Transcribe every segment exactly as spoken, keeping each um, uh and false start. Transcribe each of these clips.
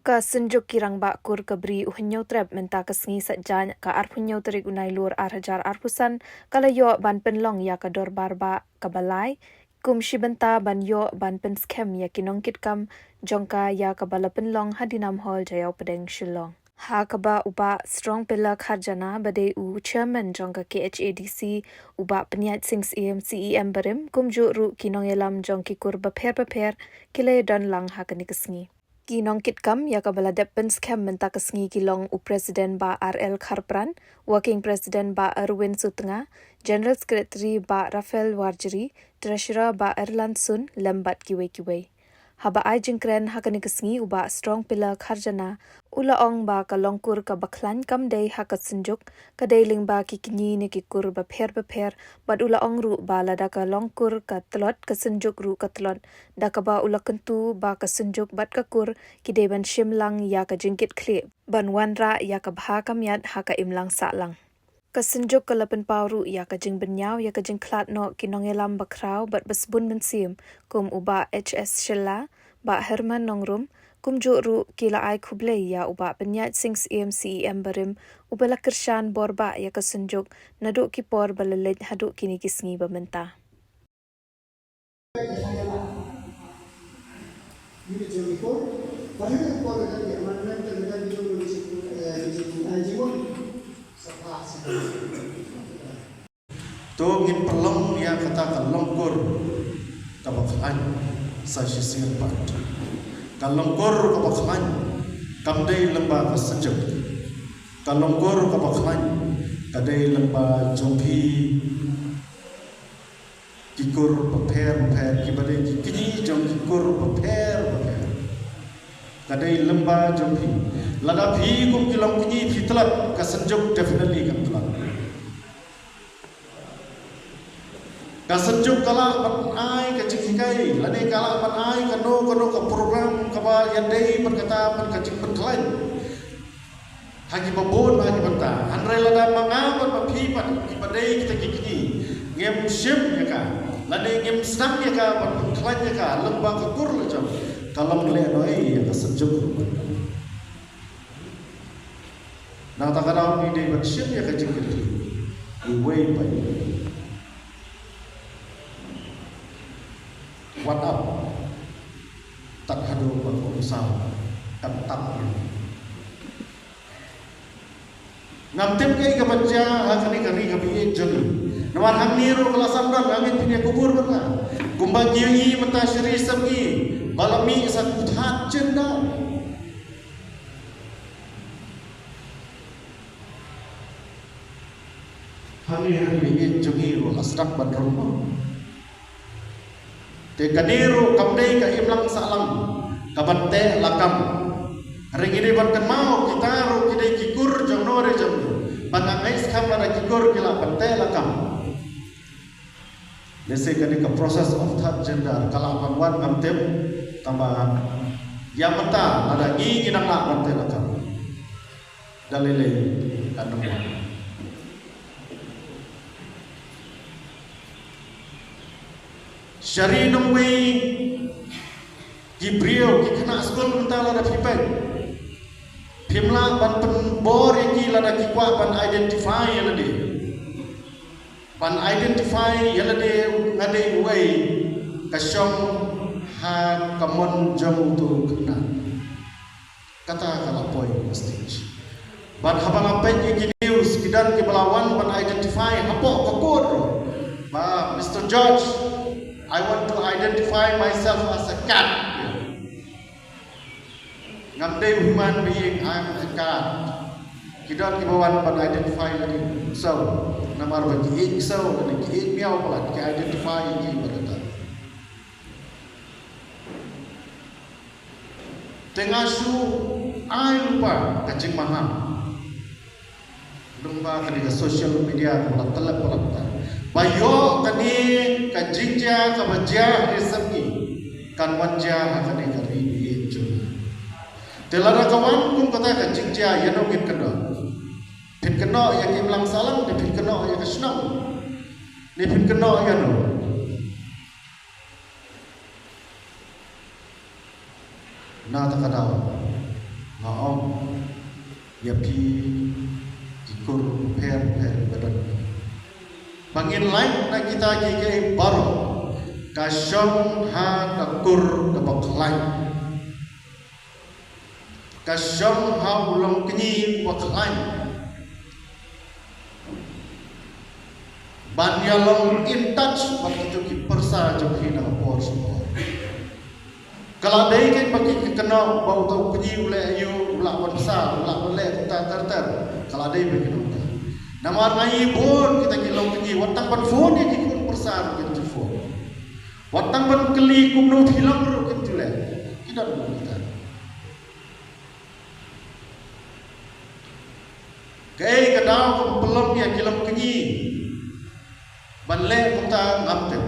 Ka Synjuk ki Rangbah Kur ka Bri u Hynñiewtrep mynta ka sngi Saitjaiñ ka arphew hynñiew tarik u Nailur ar hajar arphew san ka la ïoh ban pynlong ïa ka dorbar bah kaba lai kum shi bynta ban ïoh ban pynskhem ïa ki nongkitkam jong ka ïa kaba la pynlong ha Dinam Hall, Jaiaw Pdeng, Shillong. Ha kaba u Bah Strong Pillar Kharjana ba dei u Chairman jong ka K H A D C, u Bah Pynïaid Sing Syiem, C E M barim, kumjuh ruh ki nongïalam jong ki kur bapher bapher ki la ïadon lang ha kane ka sngi. Ki nongkitkam ïa kaba la dep pynskhem mynta ka sngi ki long u President Bah R L Kharpran, Working President Bah Erwin Sutnga, General Secretary Bah Raphael Warjri, Treasurer Bah Erland Sun, lem bad kiwei kiwei. Haba ai jingkren ha kane ka sngi u Bah Strong Pillar Kharjana u la ong ba ka long kur kaba khlaiñ kam dei ha ka Synjuk, ka dei lyngba ki kñi ne ki kur bapher bapher, bad u la ong ruh ba lada ka long kur ka tlot, ka Synjuk ruh ka tlot, da kaba u la kyntu ba ka Synjuk bad ka kur ki dei ban shim lang ïa ka jingkitkhlieh ban wanrah ïa ka bha ka miat ha ka imlang sahlang. Ka Synjuk ka la pynpaw ruh ïa ka jingbynñiaw ïa ka jingkhlad noh ki nongïalam bakhraw bad ba sbun mynsiem, kum u Bah H S Shylla, Bah Herman Nongrum, kumjuh ruh ki la ai khublei ïa u Bah Pynïaid Sing Syiem, C E M barim, uba la kyrshan bor bah ïa ka Synjuk naduh ki por ba la leit haduh kine ki sngi ba mynta. To ngin pynlong ïa kata ka long kur kaba khlaiñ sa shisien pat. Ka long kur kaba khlaiñ kam dei lyngba ka Synjuk. Ka long kur kaba khlaiñ ka dei lyngba jong phi ki kur bapher bapher, kiba dei ki kñi jong ki kur bapher bapher. Ka dei lyngba jong phi. Lada phi kum ki long kñi phi tlot, ka Synjuk definitely kan tlot. Ka Synjuk ka lah ban ai ka jinghikai, lane ka lah ban ai kano kano ka program kaba ïadei bad kata bad ka jingpynkhlaiñ ha kiba bun, ha ki bynta. Hynrei lada ma nga bad ma phi bad kiba dei kita ki kñi ngim shim ïa ka lane ngim sdang ïa ka ban pynkhlaiñ ïa ka lyngba ka kur la jong, ka long lehnohei ïa ka Synjuk. Nangta ka daw ngi dei ban shim ïa ka jingkitkhlieh iwei pa iwei. Wat ap tad haduh ba ka umsaw kan tap ïa ngi. Ngam tip kaei kaban jia ha kane ka ri kaba ïeit jong ngi. Namar hangne ruh ka la sdang don, nga ngeit phin ïa kubur bad nga. Kumba ngi ïohi mynta sha ri sha ngi ba la mih sa u thad jyndar. Hangne ha ri ïeit jong ngi ruh la sdang ban rung noh. Te kane ruh kam dei ka imlang sahlang kaban teh lakam. Hynrei ngi dei ban kynmaw kita ruh ki dei ki kur jong no re jong no. Ba nga ngeit skhem lada ki kur ki lah ban teh lakam, lehse kane ka process of third gender ka lah ban wan ngam tip. Tangba ïa mynta lada ngi ngi dang lah ban teh lakam, da lei lei kan ym wan. Sha ri nongwei ki briew, ki khynnah skul mynta lada phi peit, phim lah ban pynbor ïa ki lada ki kwah ban identify ïa lade. Ban identify ïa lade nga dei uwei, ka shong ha ka mon jong uto u khynnah. Kata ka la poi ha stage. Bad haba nga peit ïa ki news, ki don kiba la wan ban identify hapoh ka court ruh ba, Mister Judge, I want to identify myself as a cat. Ngam dei u human being, I am a cat. Ki don kiba wan ban identify lade ksew, namar ba ki ïeit ksew lane ki ïeit miaw palat, ki identify ïa ki bad kata. Te nga shu ai lypa ka jingmaham lyngba kane ka social media kaba la tlep palat, ba ïoh kane ka jingjia kaba jia ha ri sep ngi kan wan jia ha kane ka ri ïeit jong ngi. Te lada ka wan kum kata ka jingjia, ïano ngin kynnoh? Phin kynnoh ïa ka imlang sahlang, ne phin kynnoh ïa ka shnong, ne phin kynnoh ïano? Na kata ka daw ïa phi ki kur pher pher ba don. Ba ngin lait na kita kiei kiei baroh, ka shong ha ka kur kaba khlaiñ. Ka shong ha u longkñi uba khlaiñ. Ban ïa long in touch bad kito ki pyrsa jong phi na ka por sha ka por. Ka la dei kein ba ki kynnoh ba uto u kñi u leh aïu, u lah ban bsa, u lah ban leh kumta ter ter. Ka la dei ba ki nongta. Namar nga i bun kita ki longkñi, wat tang ban phone ïa ki khun pyrsa ruh kin ju phone. Wat tang ban kylli kumno phi long ruh kin ju leh. Ki don kumta. Kaei ka daw kaba pynlong ïa ki longkñi ban leh kumta ngam tip.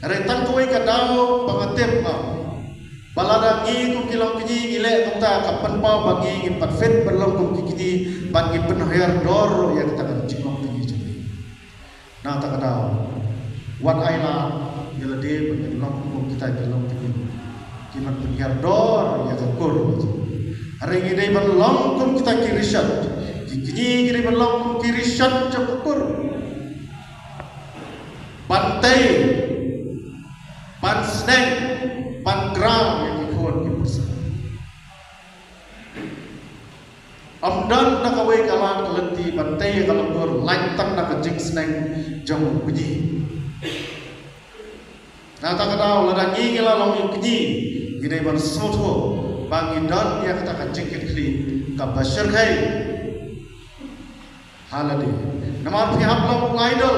Hynrei tang kawei ka daw ba nga tip, ba lada ngi kum ki longkñi ngi leh kumta, ka pynpaw ba ngi ngin pat fit ban long kum ki kñi, ban ngin pynhiar dor ruh ïa kata ka jinglongkñi jong ngi. Na kata ka daw, wat ai lad ïa lade ba ngin long kum kita ki longkñi kiban pynhiar dor ïa ka kur. Hynrei ngi dei ban long kum kita ki rishot. Ki kñi ki dei ban long kum ki rishot jong ka kur. Ban tei, ban sneng, ban kraw ïa ki khun ki pyrsa. Ym don da kawei ka lad ka lynti ban tei ïa ka longkur, lait tang da ka jingsneng jong u kñi. Na kata ka daw, lada ngi ngi la long u kñi, ngi dei ban sngewthuh ba ngi don ïa kata ka jingkitkhlieh kaba shyrkhei ha lade. Namar phi hap long u idol,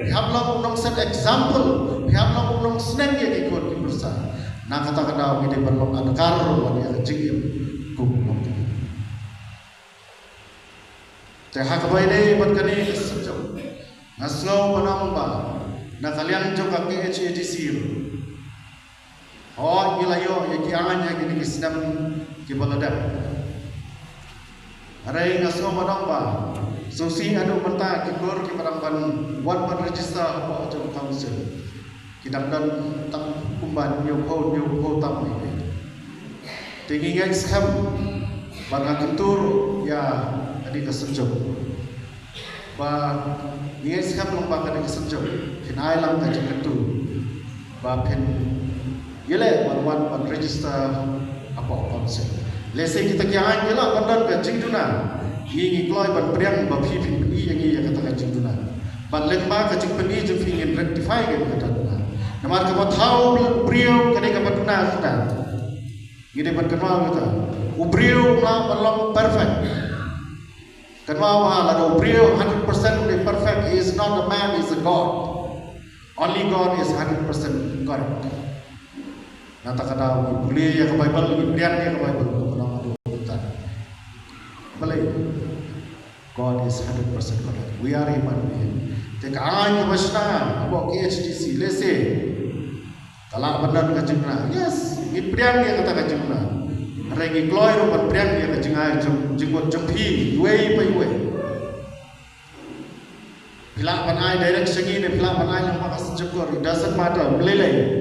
phi hap long u nongset example, phi hap long u nongsneng ïa ki khun ki pyrsa. Na kata ka daw ngi dei ban long adkar ruh wan ïa ka jingim kum u nongkñi. Te ha kaba ïadei bad kane ka subject, nga sngew ban ong ba na ka liang jong ka K H A D C ruh, hooid ngi la ïoh ïa ki aiñ ha kine ki snem kiba la dep. Hynrei nga sngew ban ong ba sngewsih haduh mynta ki kur kiba dang ban wan ban register hapoh jong council ki dang don tang kumba hynñiewphew, hynñiewphew tam hi. Te ngi ngeit skhem ba nga kyntu ruh ïa kane ka subject. Ba ngi ngeit skhem long ba kane ka subject phin ai lang ka jingkyntu ba phin ïaleh ban wan ban register hapoh council. Lehse kita ki aiñ ki lah ban don ka jingduna, ngi ngi kloi ban pdiang ba phi phin pyni ïa ngi ïa kata ka jingduna. Bad lyngba ka jingpyni jong phi ngin rectify ïa kata ka duna. Namar kaba thaw briew ka dei kaba duna shisha. Ngi dei ban kynmaw kata. U briew um lah ban long perfect. Kynmaw ba lada u briew hundred percent u dei perfect, he is not a man, he is a God. Only God is hundred percent correct. Na kata ka daw ngi pule ïa ka Baibl, ngi pdiang ïa ka Baibl, ngi pynlong ïa ka Baibl. Balei? God is hundred percent correct. We are human being. Te ka aiñ kaba shna hapoh K H A D C, lehse ka lah ban don ka jingduna. Yes, ngi pdiang ïa kata ka jingduna. Hynrei ngi kloi ruh ban pdiang ïa ka jingai jong, jingmut jong phi iwei pa iwei. Phi lah ban ai direct sha ngi ne phi lah ban ai lyngba ka synshar kur, it doesn't matter. Balei?